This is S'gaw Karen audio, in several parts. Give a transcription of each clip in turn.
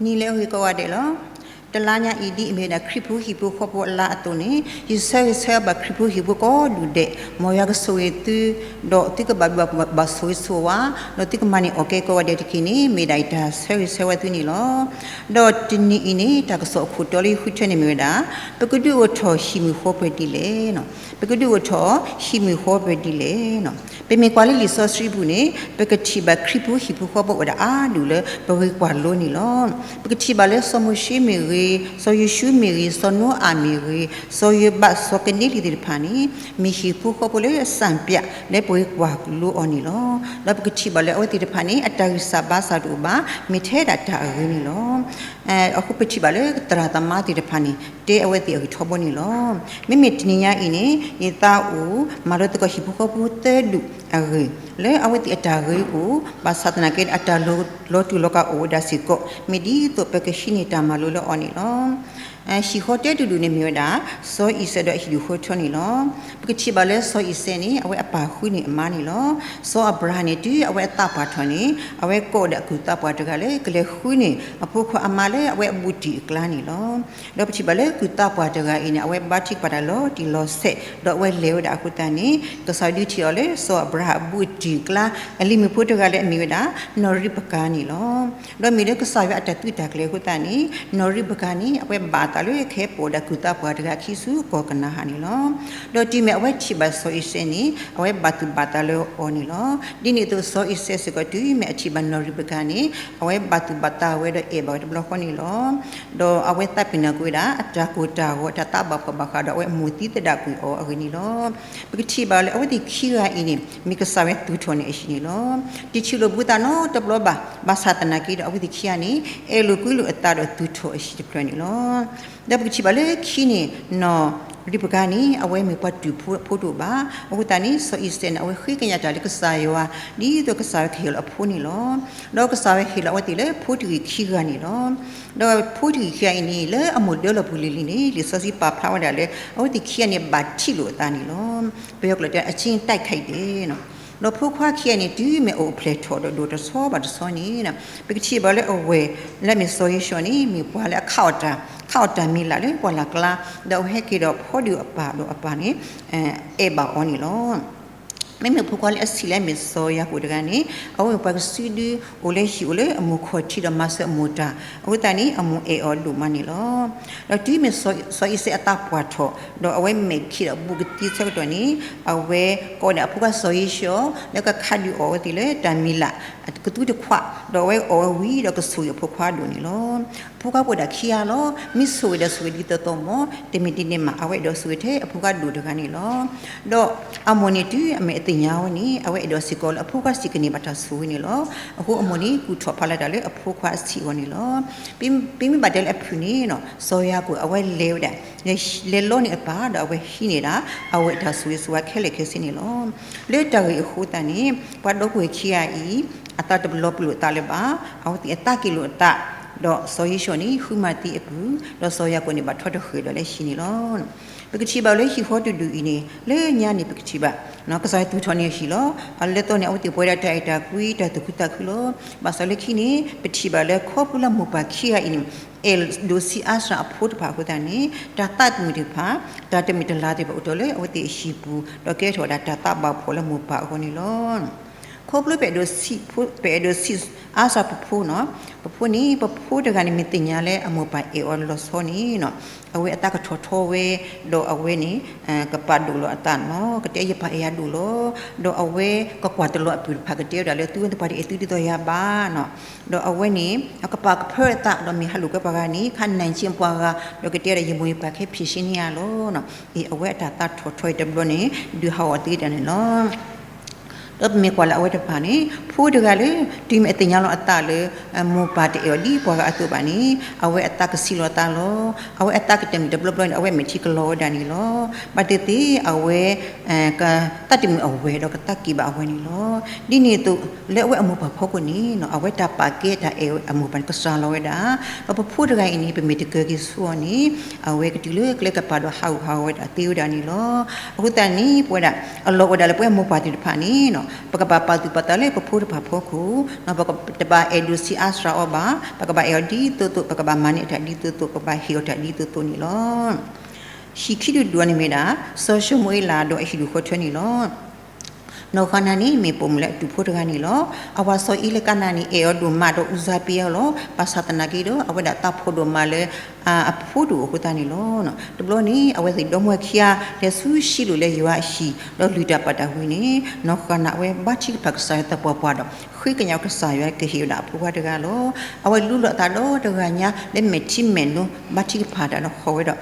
နံၤလၢအဂ့ၤကိးဂၤဒဲးလီၤ. တလါညါအံၤ ဒ်အမ့ၢ်ဝဲဒၣ်ခရံာ်ဖိဟံၣ်ဖိဃီဖိအလါအသိးန့ၣ် ယဆၢဂ့ၤဆၢဝါဘၣ်ခရံာ်ဖိဟံၣ်ဖိကိးဒူၣ်ဒဲး, မ်ယွၤကဆိၣ်ဂ့ၤသု, ဒီးသုကဘၣ်ဘၣ်ဘၣ်ဆိၣ်ဂ့ၤဆိၣ်ဝါ, ဒီးသုကမၤန့ၢ်အီၣ်ကဲကိးဂၤဒဲးတက့ၢ်န့ၣ် မ့ၢ်ဒၣ်ယတၢ်ဆၢဂ့ၤဆၢဝါသုန့ၣ်လီၤ. ဒီးတနံၤအံၤန့ၣ် တၢ်ကစီၣ်အခိၣ်တီလၢယဃုထၢန့ၣ်မ့ၢ်ဝဲဒၣ် ပကဒုးအိၣ်ထီၣ်ဟံၣ်မုၢ်ဃီပှဲၤဒ်လဲၣ်. ပကဒုးအိၣ်ထီၣ်ဟံၣ်မုၢ်ဃီပှဲၤဒ်လဲၣ်. ပမ့ၢ်ကွၢ်လၢလံာ်စီဆှံပူၤန့ၣ် ပကထံၣ်ဘၣ်ခရံာ်ဖိဟံၣ်ဖိဃီဖိအိၣ်ဝဲဒၣ်အါဒူၣ်လၢပဂ့ၤကွၢ်လိန့ၣ်လီၤ. ပကထံၣ်ဘၣ်လၢစီၤမိၤၡ့မ့ၢ်ဂ့ၤ, စီၤယိၤၡူမ့ၢ်ဂ့ၤ, စီၤနိအၤမ့ၢ်ဂ့ၤ, စီၤယိၤဘး, စီၤကနံလံသ့ၣ်တဖၣ်န့ၣ် မ့ၢ်ဟံၣ်ဖိဃီဖိလၢအစၢ်ပၠးလၢပဂ့ၤကွၢ်လိအီၤန့ၣ်လီၤ. ဒီးပကထံၣ်ဘၣ်လၢအဝဲသ့ၣ်တဖၣ်န့ၣ် အတၢ်ဂံၢ်စၢ်ဘါစၢ်တအိၣ်ဘၣ်, မ့ၢ်ထဲဒၣ်တၢ်အဂ့ၤန့ၣ်လီၤ. အဃိပထံၣ်ဘၣ်လၢသရၣ်သမါသ့ၣ်တဖၣ်န့ၣ် တဲအဝဲသ့ၣ်အဂ့ၢ်ထီဘိန့ၣ်လီၤ. မ့မ့ၢ်တနံၤညါအံၤန့ၣ် ယသးအိၣ်မၤလိသကိးဟံၣ်ဖိဃီဖိသၢဒူၣ်အဂ့ၢ် လၢအဝဲသ့ၣ်အတၢ်ဂ့ၤအိၣ် ဘၣ်ဆၣ်သနာ်က့ အတၢ်လီၤတူာ်လီၤကာ်အိၣ်ဝဲဒၣ်စ့ၢ်ကီး မ့ၢ်ဒ်သိးပကဟံးန့ၢ်တၢ်မၤလိလၢအီၤန့ၣ်လီၤ. ဟံၣ်ဃီတၢတဒူၣ်န့ၣ်မ့ၢ်ဝဲဒၣ် စီၤအံၤစဲးဒီးအဟံၣ်ဒူၣ်ဃီထၢန့ၣ်လီၤ. ပကထံၣ်ဘၣ်လၢစီၤအံၤစဲးန့ၣ် အဝဲအပၢ်ဃုန့ၢ်အမါန့ၣ်လီၤ. စီၤအၤဘြၤဟၣ်န့ၣ် တုၤအဝဲအသးပှၢ်ထီၣ်န့ၣ် အဝဲကိးဝဲဒၣ်ကုၢ်သးပှၢ်တဂၤလၢကလဲၤဃုန့ၢ်အဖိခွါအမါလၢအဝဲအဘူးတံၢ်အကျါန့ၣ်လီၤ. ဒီးပထံၣ်ဘၣ်လၢကုၢ်သးပှၢ်တဂၤအံၤန့ၣ် အဝဲဘါထုကဖၣ်တၢ်လီၤတံၢ်လီၤဆဲး ဒီးအဝဲလဲၤဝဲဒၣ်အဃိသတးန့ၣ် ကစၢ်ယွၤဒုးထံၣ်အီၤလၢစီၤအၤဘြၤဟၣ်အဘူးအတံၢ်အကျါ အလံၤမုၣ်ဖိတဂၤလၢအမ့ၢ်ဝဲဒၣ် နီၢ်ရံးပကၤန့ၣ်လီၤ. ဒီးမ့ၢ်လၢကစၢ်ယွၤအတၢ်သုးတၢ်ကျဲၤအဃိသတးန့ၣ် နီၢ်ရံးပကၤန့ၣ် အဝဲဘၣ်အသးလၢကဟဲပိာ်ဒၣ်ကုၢ်သးပှၢ်တဂၤအခံဆူကီၢ်ကနၤဧၣ်န့ၣ်လီၤ. ဒီးတုၤမ့ၢ်အဝဲထံၣ်ဘၣ်စီၤအံၤစဲးန့ၣ် အဝဲဘၣ်သူၣ်ဘၣ်သးလၢအီၤန့ၣ်လီၤ. ဒ်န့ၣ်အသိးစီၤအံၤစဲးစ့ၢ်ကီးတုၤမ့ၢ်အထံၣ်ဘၣ်နီၢ်ရံးပကၤန့ၣ် အဝဲဘၣ်သူၣ်ဘၣ်သးဝဲဒီးအဲၣ်ဘၣ်ဝဲတဘျီဃီန့ၣ်လီၤ. ဒီးအဝဲသးပ့ၤနီၣ်ကွံာ်ဝဲဒၣ် အတၢ်ကိၢ်တၢ်ဂီၤ တၢ်သးဘၣ်ဖှီၣ်ဘၣ်ဃးဒီးအဝဲအမိၢ်သံသဒၣ်ကွံာ်အီၤအဂ့ၢ်န့ၣ်လီၤ. ပကထံၣ်ဘၣ်လၢအဝဲသ့ၣ်ခံဂၤအံၤန့ၣ် မ့ၢ်ကစၢ်ယွၤသူၣ်ထီၣ်န့ၢ်အဟံၣ်န့ၣ်လီၤ. တထံၣ်လိာ်ဘၣ်သးနီတဘျီဘၣ်, ဘၣ်ဆၣ်သနာ်က့ဒီးအဝဲသ့ၣ်ခံဂၤန့ၣ် အဲၣ်လိာ်ကွံလိာ်အသးဒီးသူၣ်ထီၣ်အဟံၣ်တဖျၢၣ်န့ၣ်လီၤ. ဒီးပကထံၣ်ဘၣ်လၢခံန့ၣ် နီၢ်ရံးပကၤန့ၣ် အဝဲမ့ၢ်ပှၤတူၢ်ဖိတအိၣ်ဘၣ်. အဃိသတးန့ၣ် စီၤအံၤစဲးန့ၣ် အဝဲဃ့ကညးတၢ်လၢကစၢ်ယွၤ ဒ်သိးကစၢ်ယွၤကဟ့ၣ်လီၤအဖိန့ၣ်လီၤ. ဒီးကစၢ်ယွၤဟ့ၣ်လီၤအဝဲသ့ၣ်လၢဖိတဂ့ၤခံဂၤန့ၣ်လီၤ. ဒီးဖိတဂ့ၤခံဂၤအံၤန့ၣ် လၢအမိၢ်ဒၢလီၤပူၤလံၤလံၤန့ၣ် လံာ်စီဆှံပာ်ဖျါဝဲဒၣ်လၢ အဝဲသ့ၣ်ခံဂၤန့ၣ် ဘၣ်ထံးလိာ်အသးန့ၣ်လီၤ. ပယီၤကျိာ်တဲ အချင်းတိုက်ခိုက်တယ်နီၤ. ဒီးဖိခွါခံဂၤန့ၣ် တုၤမ့ၢ်အိၣ်ဖျဲၣ်ထီၣ်ဒီးဒိၣ်တဆီဘၣ်တဆီန့ၣ် ပကထံၣ်ဘၣ်လၢအဝဲၢ် လၢအမ့ၢ်စီၤယိၤၡူန့ၣ် မ့ၢ်ပှၤလၢအခးအီၣ်တၢ်, ခးအီၣ်တၢ်မံၤလၢ်လၢပှၢ်လၢ်ကျါ, ဒီးအဝဲဟဲက့ၤဒီးဖီဒုးအပၢ်ဒီးအပၢ်န့ၣ် အဲၣ်ဘၣ်အီၤန့ၣ်လီၤ. မ့မ့ၢ်ဖိခွါလၢအဆံးလၢအမ့ၢ်စီၤယၤကိာ်တဂၤန့ၣ် အဝဲမ့ၢ်ပှၤကစုဒု အိၣ်လၢဟံၣ်အိၣ်လၢအမိၢ်ခီၣ်ထံးဒီးမၤစၢၤအမိၢ်တၢ်, အဃိသတးန့ၣ် အမိၢ်အဲၣ်အီၤဒိၣ်မးန့ၣ်လီၤ. ဒီးတုၤမ့ၢ်စီၤအံၤစဲးအသးပှၢ်ထီၣ် ဒီးအဝဲမဲာ်ခံးဒီးဘူးကသံဆၢကတီၢ်န့ၣ် အဝဲကိးဝဲဒၣ်အဖိခွါစီၤယိၤၡူ လၢကခးဒုးအီၣ်ဝဲသ့ၣ်လၢတၢ်မံၤလၢ် ကသူတခွး, ဒီးအဝဲအီၣ်ဝဲဝံၤဒီးကဆိၣ်ဂ့ၤအဖိခွါဒိၣ်န့ၣ်လီၤ. အဖိခွါအိၣ်ဝဲဒၣ်ခံဂၤလီၤ. မ့ၢ်ဆိၣ်ဂ့ၤဒီးဆိၣ်ဂ့ၤဒ်သိးသိးမ့ၢ် တမ့ၢ်ဒ်န့ၣ်မး အဝဲအဲၣ်ဒိးဆိၣ်ဂ့ၤထဲအဖိခွါဒိၣ်တဂၤန့ၣ်လီၤ. ဒီးအမိၢ်န့ၣ်တုၤအမ့ၢ်အသ့ၣ်ညါဝဲန့ၣ် အဝဲအဲၣ်ဒိးစ့ၢ်ကီးလၢအဖိခွါစံးကန့ၢ်ဘၣ်တၢ်ဆိၣ်ဂ့ၤန့ၣ်လီၤ. အဃိအမိၢ်န့ၣ် ကူၣ်ထီၣ်ဖးလၢတၢ်လၢအဖိခွါအဆံးအဂီၢ်န့ၣ်လီၤ. ပမ့ၢ်ဘၣ်တဲလၢအဖုၣ်န့ၣ် စီၤယၤကိာ်အဝဲလဲၤဝဲဒၣ် လဲၤလီန့ၢ်အပၢ် ဒီးအဝဲဟံးန့ၢ်ဒၣ် အဝဲအတၢ်ဆိၣ်ဂ့ၤဆိၣ်ဝါခဲလၢာ်ခဲဆ့န့ၣ်လီၤ. လၢတၢ်ဂ့ၢ်အဃိသတးန့ၣ် ပှၤဒီပုၢ်ဝဲၢ်ခံဂၤအံၤ အသးတလီၤပလိာ်အသးလၢၤဘၣ်. အဝဲသ့ၣ်အသးက့ၤလိာ်အသး ဒီးစီၤယိၤၡူန့ၣ် ဃုမၤသံအပုၢ်, ဒီးစီၤယၤကိာ်န့ၣ် ဘၣ်ထီတဃဲၤဒီးလၢဟံးန့ၣ်လီၤ. ပကထံၣ်ဘၣ်လၢဟံၣ်ဃီတဒူၣ်အံၤန့ၣ် လၢညါန့ၣ်ပကထံၣ်ဘၣ် ကစၢ်ယွၤသူၣ်ထီၣ်န့ၢ်အဟံၣ်လီၤ. အလၢသီန့ၣ် အဝဲသ့ၣ်ပှဲၤဒၣ်တၢ်အဲၣ်တၢ်ကွံ တၢ်သူၣ်ခုသးခုလီၤ. ဘၣ်ဆၣ်လၢခံန့ၣ် ပထံၣ်ဘၣ်လၢခီဖျိလၢမိၢ်ပၢ်ခံဂၤအံၤန့ၣ် အဲၣ်ဒိးဆံးအါစှၤအဖိတဖၣ်အဃိသတးန့ၣ် တၢ်သးတမုာ်တဖၣ် တၢ်တမုာ်တလၤသ့ၣ်တဖၣ်အိၣ်တ့ၢ်လၢအဝဲသ့ၣ်အဟံၣ်ပူၤ ဒီးကဲထီၣ်ဝဲဒၣ်တၢ်သးဘၣ်ဖှီၣ်လၢမိၢ်ပၢ်အဂီၢ်န့ၣ်လီၤ. ခီဖျိပအဲၣ်ဒိးဆံးဖိ ပအဲၣ်ဒိးဆံးအါစှၤပဖိနီၤ, ပဖိန့ၣ် ပဖိတဂၤန့ၣ် မ့ၢ်သ့ၣ်ညါလၢအမိၢ်ပၢ်အဲၣ်အီၤလီၤဆီန့ၣ်နီၤ, အဝဲအသးကထီၣ်ထီဝဲ, ဒီးအဝဲန့ၣ် ကပာ်ဒိၣ်လီၤအသးနီၤ, ကတဲယပၢ်အဲၣ်ယၤဒိၣ်လီၤ, ဒီးအဝဲကကွၢ်တလီၤအပုၢ်တဖၣ်ကတဲဝဲဒၣ်လၢ သုဝဲသ့ၣ်တဖၣ်တအဲၣ်သုဒ်သိးယၤဘၣ်နီၤ, ဒီးအဝဲန့ၣ် အကပာ်ကဖၢအသး ဒီးမ့ၢ်ဟးလိာ်ကွဲပှၤဂၤန့ၣ် ခါနၢ်က့ပှၤဂၤ ဒီးကတဲဝဲဒၣ် ယမိၢ်ယပၢ်ခဲဖံးဆ့န့ၢ်ယၤလီၤနီၤ, အံၤအဝဲအတၢ်သးထီၣ်ထီအံၤတဘျီန့ၣ် ဒုးဟးဂီၤသ့ဒၣ်န့ၣ်လီၤ. ဒီးပမ့ၢ်ကွၢ်လၢအဝဲတဖၣ်န့ၣ် ဖိတဂၤလၢ တုၤမ့ၢ်အသ့ၣ်ညါလီၤအသးလၢ မိၢ်ပၢ်တအဲၣ်အီၤဒ်ပှၤဂၤအသိးဘၣ်န့ၣ် အဝဲအသးကဆံးလီၤသးလီၤ. အဝဲအသးကတၢၢ်မုၢ်တဘျီဘျီန့ၣ် အဝဲမဲာ်ထံကလီၤဝဲဒၣ်န့ၣ်လီၤ. ဘၣ်သ့ၣ်သ့ၣ် အဝဲ ကသးတမုာ်အဝဲၢ်ဒီးကသးက့ၤဘၣ်အဝဲန့ၣ်လီၤ. ဒ်န့ၣ်အသိး လၢအဝဲအမိၢ်ပၢ်ဖီခိၣ်န့ၣ် အဝဲတၢ်ပာ်ကဲတၢ်အဲၣ်အမိၢ်ပၢ်န့ၣ် ကစှၤလီၤဝဲဒၣ်. ဒီးပဖိတဂၤအံၤန့ၣ် ပမ့ၢ်တကၢၤက့ၤဆူအီၤန့ၣ် အဝဲကတုၤလၢကျဲကပၤဒီးဟးဂူာ်ဟးဂီၤဝဲဒၣ်သ့ဝဲဒၣ်န့ၣ်လီၤ. အဃိသတးန့ၣ် ပဝဲဒၣ် အလီၢ်အိၣ်ဒၣ်လၢပဝဲမိၢ်ပၢ်သ့ၣ်တဖၣ်န့ၣ်နီၤ, ပကဘၣ်ပာ်သူၣ်ပာ်သးလၢပဖိတဖၣ်ဖီခိၣ်, ပတဘၣ်အဲၣ်ဒိးဆံးအါစှၤအီၤဘၣ်, ပကဘၣ်အဲၣ်အီၤဒ်သိးသိး, ပကဘၣ်မၤန့ၢ်အတၢ်ဒ်သိးသိး, ပကဘၣ်ဟ့ၣ်အီၤတၢ်ဒ်သိးသိးန့ၣ်လီၤ. ဟံၣ်ခံဒူၣ်ဒူၣ်န့ၣ်မ့ၢ်ဒၣ် စီၤၡမူၤအ့လးဒီးအဟံၣ်ဒူၣ်ဃီထၢန့ၣ်လီၤ. နီၢ်ဃၤနၤန့ၣ် မ့ၢ်ပိာ်မုၣ်လၢအတူၢ်ဖိတဂၤန့ၣ်လီၤ. အဝၤစီၤအ့လကနၤန့ၣ် အဲၣ်အီၤဒိၣ်မးဒီး အုၣ်စၢ်ပ့ၤအီၤလီၤ. ဘၣ်ဆၣ်သနာ်က့ဒီး အဝဲဒၣ်သးဖှီၣ်ဒိၣ်မးလၢ အဖိဒိၣ်အဃိသတးန့ၣ်လီၤ. တဘျီန့ၣ် အဝဲသ့ၣ်ဒီမါဝၤခံဂၤ လဲၤဆူရှံလိာ်လၢယွၤအဟံၣ် ဒီးလုၢ်တၢ်ပာ်တၢ်ဝံၤန့ၣ် နီၢ်ဃၤနၤအဝဲဘါထုကဖၣ်ကစၢ်ယွၤသပှၢ်ပှၢ်ဒီး ဃ့ကညးကစၢ်ယွၤကဟ့ၣ်ဝဲဒၣ်အဖိခွါတဂၤလီၤ. အဝဲလူလီၤအသးဒီတဂၤညါလၢမဲာ်ထံမဲာ်နိ ဘါထုကဖၣ်တၢ်ဒီးဃီဝဲဒီး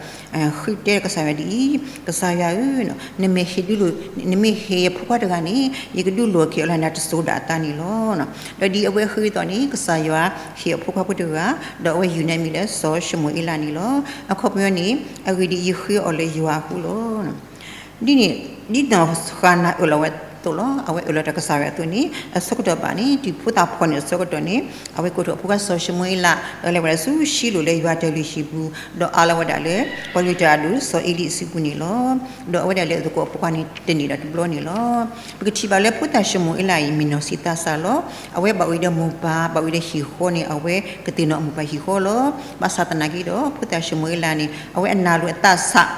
ဃ့တဲကစၢ်ယွၤဒ်အံၤ, ကစၢ်ယွၤဧၢ, နမ့ၢ်ဟ့ၣ်ဒုးလိာ်, နမ့ၢ်ဟ့ၣ်အဖိခွါတဂၤန့ၣ် ယကဒုးလိာ်က့ၤအီၤလၢနၤတစိၤဒၣ်အသးန့ၣ်လီၤ. ဒီးဒ်အဝဲဃ့အသိးန့ၣ် ကစၢ်ယွၤဟ့ၣ်အဖိခွါဖိတဂၤ, ဒီးအဝဲယူၤန့ၢ်အမံၤလၢစီၤၡမူၤအ့လးန့ၣ်လီၤ. အခီပညီန့ၣ် အဂ့ၢ်ဒ်အံၤ ယဃ့အီၤလၢယွၤအဃိလီၤ. ဒ်န့ၣ် ဒ်နီၢ်ဃၤနၤအၢၣ်လီၤဝဲအသိးလီၤ. အဝဲအၢၣ်လီၤတၢ်ကစၢ်ယွၤအသိးန့ၣ် အဆၢကတီၢ်ဘၣ်န့ၣ် တုၤဖိသၣ်ဖီၣ်န့ၢ်အဆၢကတီၢ်န့ၣ် အဝဲကိးထီၣ်အဖိခွါစီၤၡမူၤအ့လး ဒီးလဲၤဝဲဒၣ်ဆူရှံလိာ်လၢယွၤတၢ်လုၢ်ဟံၣ်ပူၤ, ဒီးအးလီၤဝဲဒၣ်လၢပှၤလုၢ်တၢ်အဒိၣ်စီၤအ့လံအစုပူၤန့ၣ်လီၤ. ဒီးအဝဲဒၣ်လဲၤသကိးအဖိခွါန့ၣ်တန့ၢ်ဒီးတဘျီန့ၣ်လီၤ. ပကထံၣ်ဘၣ်လၢဖိသၣ်ၡမူၤအ့လးအံၤ မ့ၢ်နီၢ်ဆံးသးစၢ်လီၤ. အဝဲဘၣ်အိၣ်ဒီးမိၢ်ပၢ်, ဘၣ်အိၣ်ဒီးဟံၣ်ဃီန့ၣ် အဝဲကသ့ၣ်နီၣ်အမိၢ်ပၢ်ဟံၣ်ဃီလီၤ. ဘၣ်ဆၣ်သနာ်က့ဒီး ဖိသၣ်ၡမူၤအ့လးန့ၣ် အဝဲအနၢ်လိာ်အသးဆး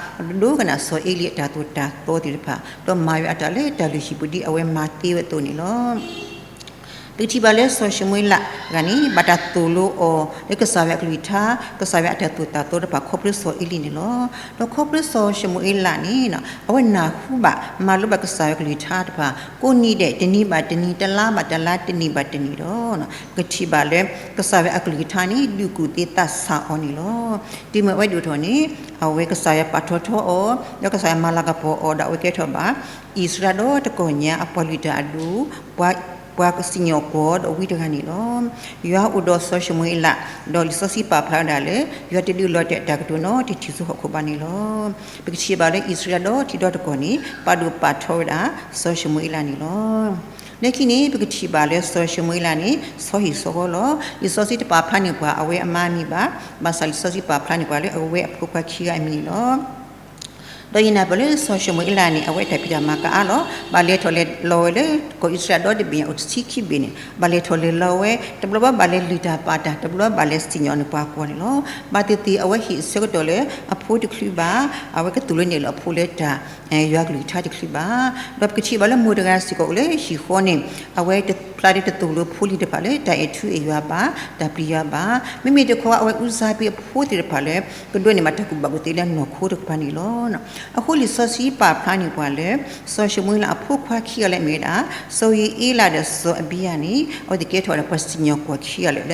ဒိကနၣ်စီၤအ့လံအတၢ်သိၣ်တၢ်သီသ့ၣ်တဖၣ်, ဒီးမၤယွၤအတၢ်လၢတၢ်လုၢ်ဟံၣ်ပူၤဒ်အဝဲမၤသ့ဝဲအသိးန့ၣ်လီၤ. ပကထံၣ်ဘၣ်လၢစီၤၡမူၤအ့လးတဂၤန့ၣ် ဘၣ်တၢ်သိၣ်လိအီၤလၢကစၢ်ယွၤအကလုၢ်ကထါ, ကစၢ်ယွၤအတၢ်သိၣ်တၢ်သီတဖၣ်ခီဖျိစီၤအ့လံန့ၣ်လီၤ. ဒီးခီဖျိစီၤၡမူၤအ့လးန့ၣ် အဝဲနၢ်ဟူဘၣ် မၤလိဘၣ်ကစၢ်ယွၤအကလုၢ်ကထါတဖၣ် ကိးနံၤဒဲး တနံၤဘၣ်တနံၤ တလါဘၣ်တလါ တနံၣ်ဘၣ်တနံၣ်ဒီး ပကထံၣ်ဘၣ်လၢ ကစၢ်ယွၤအကလုၢ်ကထါန့ၣ် ဒုးကူၣ်သ့သးဆးအီၤန့ၣ်လီၤ. တုၤမ့ၢ်အဝဲဒိၣ်ထီၣ်န့ၣ် အဝဲကစၢ်ယွၤပာ်ထီၣ်ထီအီၤ, ဒီးကစၢ်ယွၤမၤလၤကပီၤအီၤဒီး အဝဲကဲထီၣ်ဘၣ် အံၣ်စရ့လးဒီးတကီၢ်ညါအပှၤလုၢ်တၢ်အဒိၣ်, ပှၤစံၣ်ညီၣ်ကွီၢ်ဒီးဝံတဂၤန့ၣ်လီၤ. ယွၤအိၣ်ဒီးစီၤၡမူၤအ့လး, ဒီးလံာ်စီဆှံပာ်ဖျါဝဲဒၣ်လၢ ယွၤတဒုးလီၤတဲာ်အတၢ်ကတိၤနီတထံၣ်ဆူဟီၣ်ခိၣ်ဘါန့ၣ်လီၤ. ပကထံၣ်ဘၣ်လၢအံၣ်စရ့လးဒီတံၤဒီတကီၢ်န့ၣ် ပာ်ဒိၣ်ပာ်ထီဝဲဒၣ် စီၤၡမူၤအ့လးန့ၣ်လီၤ. လၢခံန့ၣ် ပကထံၣ်ဘၣ်လၢစီၤၡမူၤအ့လးန့ၣ် ဆီဟံၣ်ဆီဃီလီၤ. လံာ်စီဆှံတပာ်ဖျါန့ၢ်ပှၤအဝဲအမါအမံၤဘၣ်, ဘၣ်ဆၣ်လံာ်စီဆှံပာ်ဖျါန့ၢ်ပှၤလၢအဝဲအဖိခွါခံဂၤအမံၤန့ၣ်လီၤ. ဒီးယနာ်ပၢၢ်လၢစီၤၡမူၤအ့လးန့ၣ် အဝဲအတၢ်ဖံးတၢ်မၤကအါလီၤ. ဘၣ်လဲၤထီၣ်လဲၤလီၤဝဲလၢကီၢ်အံၣ်စရ့လးဒီတဘ့ၣ်အအိၣ်တဆံခံဘ့ၣ်န့ၣ် ဘၣ်လဲၤထီၣ်လဲၤလီၤဝဲ, တဘျီဘၣ်ဘၣ်လဲၤလုၢ်တၢ်ပာ်တၢ်, တဘျီဘၣ်လဲၤစံၣ်ညီၣ်န့ၢ်ပှၤကွီၢ်န့ၣ်လီၤ. ဘၣ်သ့ၣ်သ့ၣ်အဝဲဟ့ၣ်အဆၢကတီၢ်လၢအဖိတချုးဘၣ်, အဝဲကသိၣ်လိနဲၣ်လီၤအဖိလၢတၢ် ယွၤကလုၢ်ကထါတချုးဘၣ်. ဒီးပကထံၣ်ဘၣ်လၢမိၢ်တဂၤစ့ၢ်ကီးအိၣ်လၢဟံၣ်ဃီန့ၣ် အဝဲတဖျါဒ်တသိၣ်လိဖိလံၤတဖၣ်လၢတၢ်အဲၣ်ထူအဲၣ်ယွၤဘၣ်, တၢ်ပျံၤယွၤဘၣ်. မ့မ့ၢ်တခီအဝဲအုၣ်စၢ်ပ့ၤအဖိသ့ၣ်တဖၣ်လၢ ကဒိးန့ၢ်ဘၣ်တၢ်ကူၣ်ဘၣ်ကူၣ်သ့လၢနီၢ်ခိတကပၤန့ၣ်လီၤ. အဃိလံာ်စီဆှံပာ်ဖျါန့ၢ်ပှၤလၢ စီၤၡမူၤအ့လးအဖိခွါခံဂၤလၢအမ့ၢ်ဝဲဒၣ် စီၤယ့အ့လးဒီးစီၤအဘံယၤန့ၣ် အဝဲသ့ၣ်ကဲထီၣ်ဝဲဒၣ်ပှၤစံၣ်ညီၣ်ကွီၢ်ခံဂၤလၢ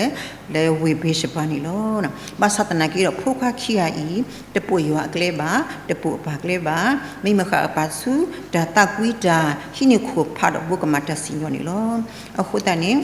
လၢဝ့ၢ်ဘ့ၤၡဘါန့ၣ်လီၤ. ဘၣ်ဆၣ်သနာ်က့ဒီး ဖိခွါခံဂၤအံၤ တပိာ်ယွၤအကျဲဘၣ်, တပိာ်အပၢ်ကျဲဘၣ်, မ့ၢ်မဃၣ်အပၢ်ဆူ တၢ်သးကွံတၢ်ဟံးန့ၢ်ခိၣ်ဖးဒီးဘိကမၣ်တၢ်စံၣ်ညီၣ်န့ၣ်လီၤ. အဃိသတးန့ၣ်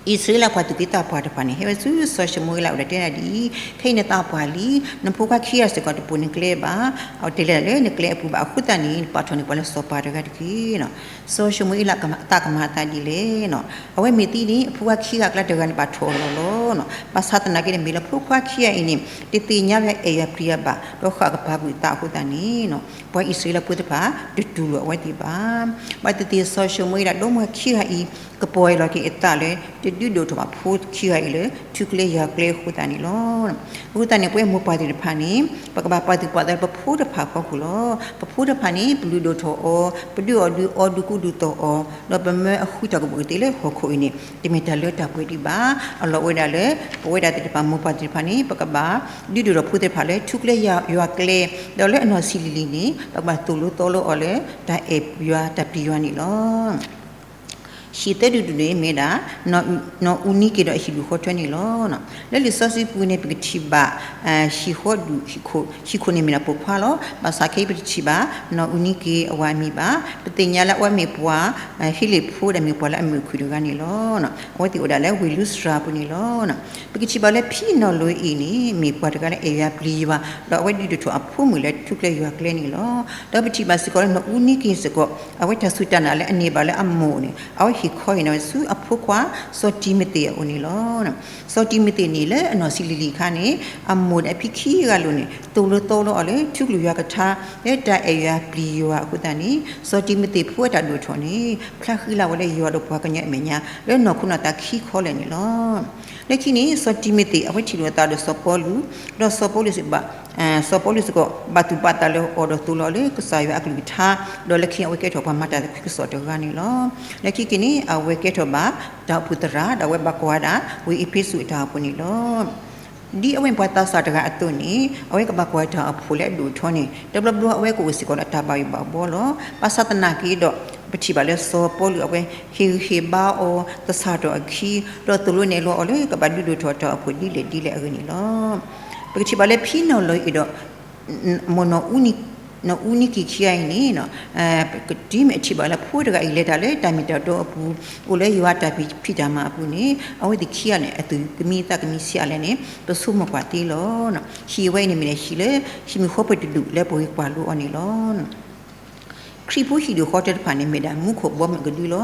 အံၣ်စရ့လးပှၤသူၣ်က့သးပှၢ်တဖၣ်န့ၣ် ဟဲဝဲဆူစီၤၡမူၤအ့လးအအိၣ်ဒီးတဲဒၣ်ဒ်အံၤ, ခဲအံၤနသးပှၢ်လံ, နဖိခွါခံဂၤစ့ၢ်ကီးတပိာ်နကျဲဘၣ်, အဝဲတဲလၢနကျဲအပူၤဘၣ်. အဃိသတးန့ၣ် နပာ်ထီၣ်န့ၢ်ပှၤလၢစီၤပၤတဂၤတက့ၢ်. စီၤၡမူၤအ့လးအသးကမၤအသးဒ်လဲၣ်. အဝဲမ့ၢ်သံန့ၣ် အဖိခွါခံဂၤအကျါတဂၤန့ၣ် ဘၣ်ထီၣ်အလီၢ်လီၤ. ဘၣ်ဆၣ်သနာ်က့န့ၣ် မ့ၢ်လၢဖိခွါခံဂၤအံၤန့ၣ် တသ့ၣ်ညါဝဲအဲၣ်ယွၤပျံၤယွၤဘၣ် ဒီးဃၣ်ကပၤကွံာ်အသးအဃိသတးန့ၣ် ပှၤအံၣ်စရ့လးဖိသ့ၣ်တဖၣ် တတူၢ်လိာ်အဝဲသ့ၣ်ဘၣ်. ဘၣ်သ့ၣ်သ့ၣ်စီၤၡမူၤအ့လးဒီမါဝၤခံဂၤအံၤ ကပီၤအဲၣ်လီၤက့ၤအသးလၢ တဒုးဒိၣ်ထီၣ်ဘၣ်ဖိခံဂၤအံၤလၢ ထူကျဲယွၤကျဲအဃိသတးန့ၣ်လီၤ. အဃိသတးန့ၣ် ပဝဲမိၢ်ပၢ်သ့ၣ်တဖၣ်န့ၣ် ပကဘၣ်ပာ်သူၣ်ပာ်သးလၢပဖိတဖၣ်အဖီခိၣ်လီၤ. ပဖိတဖၣ်န့ၣ် ပလုၢ်ဒိၣ်ထီၣ်အီၤ, ပဒုးအီၣ်ဒုးအီဒုးကူဒုးသိးအီၤ, ဒီးပမၢအဃုတၢ်ကူၣ်ဘၣ်ကူၣ်သ့လၢဟီၣ်ခိၣ်အံၤန့ၣ် တမ့ၢ်တၢ်လၢတၢ်ပှဲၤဒံးဘၣ်. အလီၢ်အိၣ်ဝဲဒၣ်လၢ ပဝဲဒၣ်သ့ၣ်တဖၣ် မိၢ်ပၢ်သ့ၣ်တဖၣ်န့ၣ် ပကဘၣ်ဒုးဒိၣ်ထီၣ်ဖိသ့ၣ်တဖၣ်လၢ ထူကျဲယွၤကျဲ, ဒီးလၢအနီၢ်ဆံးလံၤလံၤန့ၣ် ပကဘၣ်သိၣ်လိသီလိအီၤလၢ တၢ်အဲၣ်ယွၤတၢ်ပျံၤယွၤန့ၣ်လီၤ. ဟံၣ်သၢဒူၣ်ဒူၣ်န့ၣ်မ့ၢ်ဒၣ် နီၢ်အူနံက့ၤဒီးအဟံၣ်ဒူၣ်ဃီထၢန့ၣ်လီၤ. လၢလံာ်စီဆှံပူၤန့ၣ် ပကထံၣ်ဘၣ် ဟံၣ်ဃီဒူၣ် ဟံၣ်ခိၣ်န့ၣ်မ့ၢ်ဒၣ်ပိာ်ခွါလီၤ. ဘၣ်ဆၣ်ခဲအံၤပတထံၣ်ဘၣ် နီၢ်အူနံက့ၤအဝၤအမံၤဘၣ်. ပသ့ၣ်ညါလၢအဝဲမ့ၢ်ပှၤ ဟ့လ့ၣ်ဖိဒီးမ့ၢ်ပှၤလၢအမုာ်ခုၣ်တဂၤန့ၣ်လီၤ. အဝဲသ့ၣ်အိၣ်ဒၣ်လၢဝ့ၢ်လူစြၤပူၤန့ၣ်လီၤ. ပကထံၣ်ဘၣ်လၢဖံနီၢ်လိအံၤန့ၣ် မ့ၢ်ပှၤတဂၤလၢအဲၣ်ယွၤပျံၤယွၤ ဒီးအဝဲဒုးဒိၣ်ထီၣ်အဖိမုၣ်လၢထူကျဲယွၤကျဲန့ၣ်လီၤ. ဒီးပထံၣ်ဘၣ်စ့ၢ်ကီးလၢနီၢ်အူနံက့ၤစ့ၢ်ကီး အဝဲတၢ်စူၢ်တၢ်နာ်လၢအန့ၢ်ဘၣ်လၢအမိၢ်န့ၣ် အဝဲ ခီအံၤန့ၣ် ဆူအဖိခွါ စီၤတံၤမသ့းအအိၣ်န့ၣ်လီၤ. စီၤတံၤမသ့းန့ၣ် လၢအနီၢ်ဆံးလံၤလံၤအခါန့ၣ် အမိၢ်ဒီးအဖံခံဂၤလိၤန့ၣ် သိၣ်လိသီလိအီၤလၢ ထူကလုၢ်ယွၤကထါ လၢတၢ်အဲၣ်ယွၤပျံၤယွၤအဃိသတးန့ၣ် စီၤတံၤမသ့းဖိအတၢ်ဒိၣ်ထီၣ်န့ၣ် ဖျါဃံလၤဝဲလၢယွၤဒီးပှၤကညီအမဲာ်ညါ လၢနီၢ်ခိနီၢ်သးခံခီလဲၣ်န့ၣ်လီၤ. လၢခံန့ၣ် စီၤတံၤမသ့း အဝဲထံၣ်လိာ်သးဒီးစီၤပီလူး, ဒီးစီၤပီလူးစ့ၢ်ကီး စီၤပီလူးစ့ၢ်ကီး ဘၣ်သူၣ်ပာ်သးလၢအီၤဒီးသိၣ်လိအီၤလၢကစၢ်ယွၤအကလုၢ်ကထါ, ဒီးလၢခံအဝဲကဲထီၣ်ပှၤမၤတၢ်သးခုကစီၣ်တဂၤန့ၣ်လီၤ. လၢခံက့ၤန့ၣ် အဝဲကဲထီၣ်ဘၣ်တၢ်အိၣ်ဖှိၣ်သရၣ် ဒီးအဝဲဘၣ်ကွၢ်ဝဲဒၣ် ဝ့ၢ်အ့းဖ့းစူးအတၢ်အိၣ်ဖှိၣ်န့ၣ်လီၤ. ဒ်အဝဲမ့ၢ်ပှၤသးစၢ်တဂၤအသိးန့ၣ် အဝဲကဘၣ်ကွၢ်တၢ်အိၣ်ဖှိၣ်လၢအဒိၣ်ထီန့ၣ် တဘျီဘျီအဝဲကအိၣ်စ့ၢ်ကီးဒီးတၢ်ဘၣ်ယိၣ်ဘၣ်ဘှီလီၤ. ဘၣ်ဆၣ်သနာ်က့ဒီး ပထံၣ်ဘၣ်လၢစီၤပီလူးအဝဲ ဟ့ၣ်ဂံၢ်ဟ့ၣ်ဘါအီၤ သဆၣ်ထီၣ်အခံ ဒီးသိၣ်လိနဲၣ်လိအီၤလၢကဘၣ်ဒုးဒိၣ်ထီၣ်တၢ်အိၣ်ဖှိၣ်ဒ်လဲၣ်ဒ်လဲၣ်အဂ့ၢ်န့ၣ်လီၤ. ပကထံၣ်ဘၣ်လၢဖံနီၢ်လီၤအံၤဒီး မိၢ်နီၢ်အူနံကံၤခံဂၤအံၤန့ၣ် တုၤမ့ၢ်အထံၣ်ဘၣ်လၢဖိတဂၤအံၤလဲၤတၢ်လၢတၢ်မ့ၢ်တၢ်တီအပူၤ အိၣ်လၢယွၤအတၢ်ဖံးတၢ်မၤအပူၤန့ၣ် အဝဲသ့ၣ်ခံဂၤန့ၣ် အသူၣ်ကမံသးကမံဆံးအါလဲၣ်န့ၣ် ပဆိကမိၣ်ကွၢ်သ့လီၤ. ဟံၣ်ဝဲအံၤန့ၣ်မ့ၢ်ဒၣ်ဟံၣ်လၢ ဟံၣ်မုၢ်ဃီပှဲၤတဒူၣ်လၢပဂ့ၤကွၢ်လိအီၤန့ၣ်လီၤ. ခရံာ်ဖိဟံၣ်ဒုၣ်ဃီတၢတဖၣ်န့ၣ် မ့ၢ်ဒၣ်မူခိၣ်ဘီမုၢ်ကဒုလီၤ.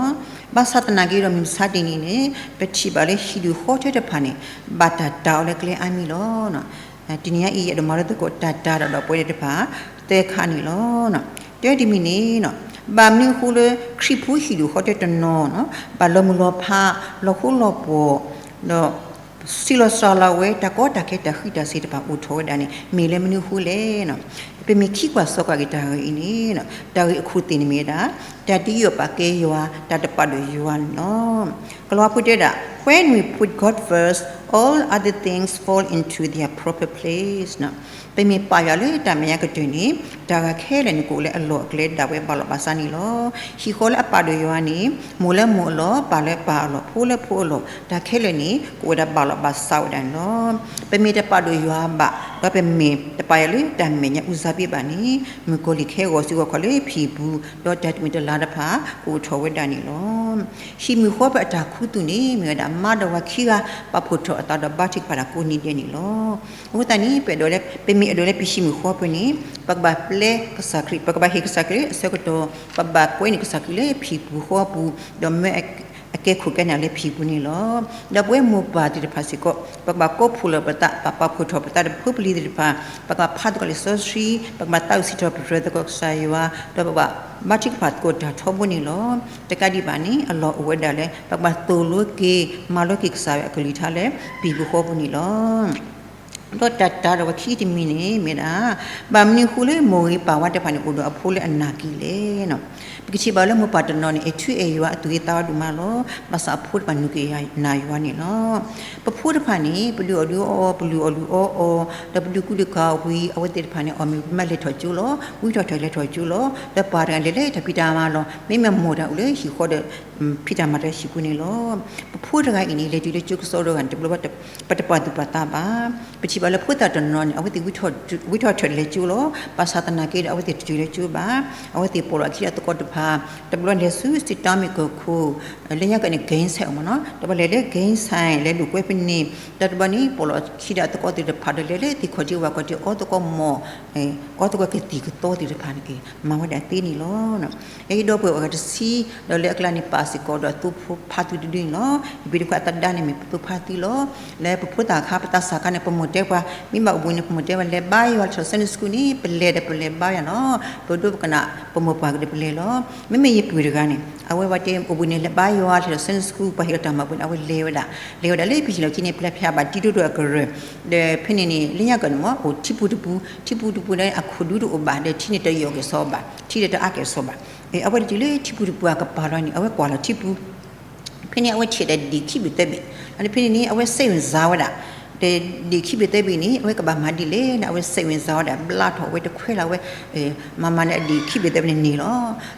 ဘၣ်ဆၣ်သနာ်က့ဒီး မုၢ်မဆါတနံၤန့ၣ် ပထံၣ်ဘၣ်လၢဟံၣ်ဒုၣ်ဃီတၢတဖၣ်န့ၣ် ဘၣ်တၢ်တၤအီၤလၢကျဲအါမံၤလီၤ. တနံၤညါအံၤ ယအဲၣ်ဒိးမၤလိသကိးတၢ်တၤဒီးဒီးပဝဲသ့ၣ်တဖၣ် သၢခါန့ၣ်လီၤ. တၢတမံၤန့ၣ် ဘၣ်မနုၤအဃိလၢ ခရံာ်ဖိဟံၣ်ဒုၣ်ဃီတၢတနီၤ ဘၣ်လီၤမုၢ်လီၤဖး လီၤဃိလီၤပှီၢ် ဒီး ဆံးလီၤစှၤလီၤဝဲ တၢ်ကီတၢ်ခဲတၢ်ဃံးတၢ်စ့ၤတဖၣ်အိၣ်ထီၣ်ဝဲဒၣ်န့ၣ် မ့ၢ်လၢမနုၤအဃိလဲၣ်. ပမ့ၢ်ခံကွၢ်စီကွၢ်က့ၤတၢ်ဂ့ၢ်အံၤန့ၣ် တၢ်ဂ့ၢ်အခိၣ်သ့ၣ်န့ၣ်မ့ၢ်ဝဲဒၣ် တၢ်တယိၣ်ပာ်ကဲယွၤ တၢ်တပာ်ဒိၣ်ယွၤန့ၣ်လီၤ. ကလၤဝါဖိတဲဒၣ် When we put God first, all other things fall into their proper place. ပမ့ၢ်ပာ်ယွၤလၢတၢ်မဲာ်ညါကတၢၢ်န့ၣ် တၢ်ဂၤခဲလၢာ်န့ၣ် ကအိၣ်လၢအလီၢ်အကျဲဒၣ်ဝဲဘၣ်လီၤဘၣ်စးန့ၣ်လီၤ. ဟံၣ်ဃီလၢအပာ်ဒိၣ်ယွၤန့ၣ် မိၢ်လၢမိၢ်အလီၢ်, ပၢ်လၢပၢ်အလီၢ်, ဖိလၢဖိအလီၢ်, တၢ်ခဲလၢာ်န့ၣ် ကအိၣ်ဝဲဒၣ်ဘၣ်လီၤဘၣ်စးဝဲဒၣ်န့ၣ်လီၤ. ပမ့ၢ်တပာ်ဒိၣ်ယွၤဘၣ် ဒီးပမ့ၢ်တပာ်ယွၤလၢတၢ်မဲာ်ညါအူစါဘ့ၣ်ဘၣ်န့ၣ် မုၣ်ကီၤလံၢ်ကဟဲဂီၤစုဂီၤခီၣ်လၢဖံၣ်ပူၤ, ဒီးတၢ်တမံၤတလၤတဖၣ် ကအိၣ်ထီၣ်ဝဲဒၣ်န့ၣ်လီၤ. ဟံၣ်မုၢ်ဃီပှဲၤအတၢ်ခူသူၣ်န့ၣ် မ့ၢ်ဝဲဒၣ် မါဒီးဝၤခံဂၤ ပာ်ဖှိၣ်ထီၣ်အသးဒီးဘါထုကဖၣ်တၢ်ကိးနံၤဒဲးန့ၣ်လီၤ. အဃိသတးန့ၣ် ပအဲၣ်ဒိးလၢ ပမ့ၢ်အဲၣ်ဒိးလၢပဟံၣ်မုၢ်ဃီပှဲၤန့ၣ် ပကဘၣ်ပျဲကစၢ်ခရံာ်, ပကဘၣ်ဟ့ၣ်ကစၢ်ခရံာ်လၢအဆၢကတီၢ်, ပဘၣ်ကွဲန့ၢ်ကစၢ်ခရံာ်လၢဖံၣ်ပူၤဃီပူၤ, ဒီးမၢအကဲခိၣ်ကဲနၢ်လၢဖံၣ်ပူၤန့ၣ်လီၤ. ဒီးပဝဲမိၢ်ပၢ်သ့ၣ်တဖၣ်စ့ၢ်ကီး ပကဘၣ်ကိးဖှိၣ်လီၤပသး, ပာ်ဖှိၣ်ထီၣ်ပသးဒီးပဖိပလံၤသ့ၣ်တဖၣ်, ပကဘၣ်ဖးသကိးလံာ်စီဆှံ, ပကဘၣ်သးဝံၣ်စံးထီၣ်ပတြၢၤသကိးကစၢ်ယွၤ, ဒီးပကဘၣ်ဘါထုကဖၣ်သကိးတၢ်ထီဘိန့ၣ်လီၤ. တကးဒံးဘၣ်န့ၣ် အလီၢ်အိၣ်ဝဲဒၣ်လၢ ပကဘၣ်သိၣ်လိက့ၤ မၤလိက့ၤကစၢ်ယွၤအကလုၢ်ကထါလၢ ဖံၣ်ပူၤဃီပူၤန့ၣ်လီၤ. ဒီးတၢ်တၤဒီးပခံတမံၤန့ၣ် မ့ၢ်ဒၣ် ဘၣ်မနုၤအဃိလၢမိၢ်ဂ့ၤပၢ်ဝါတဖၣ်န့ၣ် အိၣ်ဒီးအဖိလၢအနာ်ကံၢ်လဲၣ်. ပကထံၣ်ဘၣ်လၢမိၢ်ပၢ်တနီၤန့ၣ် အဲၣ်ထူအဲၣ်ယွၤ အသူၣ်ဂ့ၤသးဝါဒိၣ်မးလီၤ. ဘၣ်ဆၣ်အဖိတဖၣ်နာ်က့ၤနာ်ယွၤန့ၣ်လီၤ. ပဖိတဖၣ်န့ၣ် ပဒုးအီၣ်ဒုးအီအီၤ, ပလုၢ်အီၣ်လုၢ်အီအီၤ, ဒီးပဒုးကူဒုးကၤအီၤဝံၤ အဝဲသ့ၣ်တဖၣ်န့ၣ် အီၣ်မ့ၤမ့ၢ်လဲၤထီၣ်ကၠိလီၤ, ဝံထီၣ်ထီၣ်လဲၤထီၣ်ကၠိလီၤ. ဒီးပှၤတဂၤလဲၤလၢတၢ်ဖံးတၢ်မၤလီၤ. မ့မ့ၢ်မိၢ်တဂၤအိၣ်လၢဟံၣ်ဃီဒီး ဖံးတၢ်မၤတၢ်ဟံၣ်ပူၤန့ၣ်လီၤ. ပဖိတဂၤအံၤန့ၣ် လဲၤတုၤလၢကၠိကစီဒီဂၤန့ၣ် တဘျီဘျီ ပတပာ်သူၣ်ပာ်သးဘၣ်. ပထံၣ်ဘၣ်လၢဖိသၣ်တနီၤန့ၣ် အဝဲသ့ၣ်ဝံထီၣ်ထီၣ်ထီၣ်လဲၤကၠိလီၤ. ဘၣ်ဆၣ်သနာ်က့ဒီး အဝဲသ့ၣ်တတုၤလၢကၠိဘၣ်. အဝဲသ့ၣ်ပိာ်လီၤအခံဒီးအသကိးတဖၣ်, တဘျီလဲၤဆူစံးတီမ့ၢ်ကီၢ်ခိၣ်, လၢညါကန့ၣ် ကဲဆဲးအမ့ၢ်နီၤ, တဘျီလဲၤလၢကဲဆဲး လဲၤလိာ်ကွဲဖဲန့ၣ်, ဒီးတဘျီန့ၣ် ပိာ်လီၤအခံဒီးအသကိးသ့ၣ်တဖၣ်ဒီး လဲၤလၢသ့ၣ်ခီၣ်ထံးဝၣ်ခီၣ်ထံး အီသကိးမီၢ် အီသကိးကသံၣ်ကသီသ့ၣ်တဖၣ်န့ၣ် မၤဝဲဒၣ်သ့န့ၣ်လီၤ. ယအဲၣ်ဒိးပှဲၤအဂၤတဆံ, ဒီးလၢအကျါန့ၣ် ပာ်စ့ၢ်ကီးဒီးသိဖိဖါသုတဒုန့ၣ်လီၤ. ယပျံၤတခွါအသဒါန့ၣ်မ့ၢ်သိဖါသုလီၤ. လၢပဖိသၣ်ခါ ပသးစၢ်ခါန့ၣ် ပမိၢ်တဲပှၤ, မ့ၢ်ဘၣ်အိၣ်ဘှံးန့ၣ် ပမိၢ်တဲပှၤ လဲၤဘါယွၤလၢထီၣ် Sunday school န့ၣ် ပလဲၤဒီးပလဲၤဘါယွၤလီၤ. ပဒိပကနၣ် ပမိၢ်ပှၢ်ကဒီးပလဲၤလီၤ. မ့မ့ၢ်ယပုၢ်တဂၤန့ၣ် အဝဲဝဲတဲအိၣ်ဘှံးန့ၣ် လဲၤဘါယွၤလၢထီၣ် Sunday school ပှၤဟ့ၣ်လီၤတၢ်မၤပူၤန့ၣ် အဝဲလဲၤဝဲဒၣ်, လဲၤဝဲဒၣ်လၢဖံၣ်လီၢ်ခံန့ၣ် ပျၢ်ဖၠးဘၣ်တံၤဒိၣ်ဒိၣ်အကရၢၢ်, ဒီးဖဲန့ၣ်န့ၣ် လၢညါကီၢ်န့ၣ်မ့ၢ် အိၣ်ထံပူၤတပူၤ, ထံပူၤတပူၤဒီးအခိၣ်ဒူတအိၣ်ဘၣ် ဒီးထံန့ၣ်တယိာ်က့ၤစီၤဘၣ်, ထံဒီးတအါက့ၤစီၤဘၣ်. အဝဲတတုၤလၢထံပူၤတပူၤအကပၤလီၤန့ၣ် အဝဲကွၢ်လီၤထံပူၤ ဖဲန့ၣ် အဝဲဆဲးဒီးဒံၣ်ခံဘ့ၣ်သၢဘ့ၣ်, ဒီးဖဲန့ၣ်န့ၣ် အဝဲစဲးဝံၤစါဝဲဒၣ်, ဒီးဒံၣ်ခံဘ့ၣ်သၢဘ့ၣ်န့ၣ် အဝဲကဘၣ်မၤဒ်လဲၣ်န့ၣ် အဝဲစဲးဝံၤစါဝဲဒၣ် ဘျါထီၣ်ဝဲတခွဲလၢ်ဝဲ, မၤမၤန့ၣ်အဒံၣ်ခံဘ့ၣ်သၢဘ့ၣ်န့ၣ်န့ၢ်လီၤ.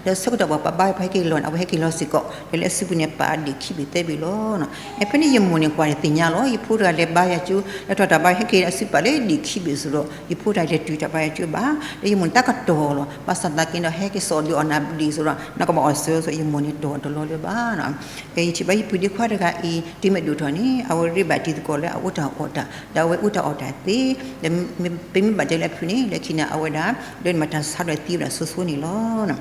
ဒီးဆၢကတီၢ်ပှၤပာ်ဘါပှၤဟဲက့ၤလီၤန့ၣ် အဝဲဟဲက့ၤလီၤစ့ၢ်ကီး ဒီးလၢအစုပူၤန့ၣ်ပာ်ဒံၣ်ခံဘ့ၣ်သၢဘ့ၣ်လီၤ. ဖဲန့ၣ်ယမိၢ်န့ၣ်ကွၢ်သ့ၣ်ညါလီၤ ယဖိတဂၤလဲၤဘါယွၤကၠိ လဲၤထီၣ်တၢ်ဘါယွၤဟဲက့ၤအစုပာ်လၢဒံၣ်ခံဘ့ၣ်အသိးဒီး ယဖိတဂၤလဲၤတုၤတၢ်ဘါယွၤကၠိဘၣ်, ဒီးယမိၢ်န့ၣ်တၢ်ကတီၤလီၤ ဘၣ်ဆၣ်သနာ်က့ဒီး ဟဲက့ၤစိာ်ဒုးအီၣ်နၤဘျံးအသိးဒီး နကဘၣ်အီၣ်စၢၤအသိး ယမိၢ်န့ၣ်တီၤတလီၤလၢၤဘၣ်. ယထံၣ်ဘၣ်ယပုၢ်ဒ့ခွါတဂၤအံၤ တုၤမ့ၢ်ဒိၣ်ထီၣ်န့ၣ် အဝဲရ့ဘၣ်တံၤသကိးလၢအအိၣ်တၢ်အီၣ်တၢ် ဒီးအဝဲအိၣ်တၢ်အီၣ်တၢ်သ့, ဒီးပမ့ၢ်ဘၣ်တဲလၢအဖုၣ်န့ၣ် လၢခံန့ၣ်အဝဲဒၣ် ဒိးန့ၢ်ဘၣ်တၢ်ဆါဒီးသံဝဲဒၣ်ဆိဆိန့ၣ်လီၤ.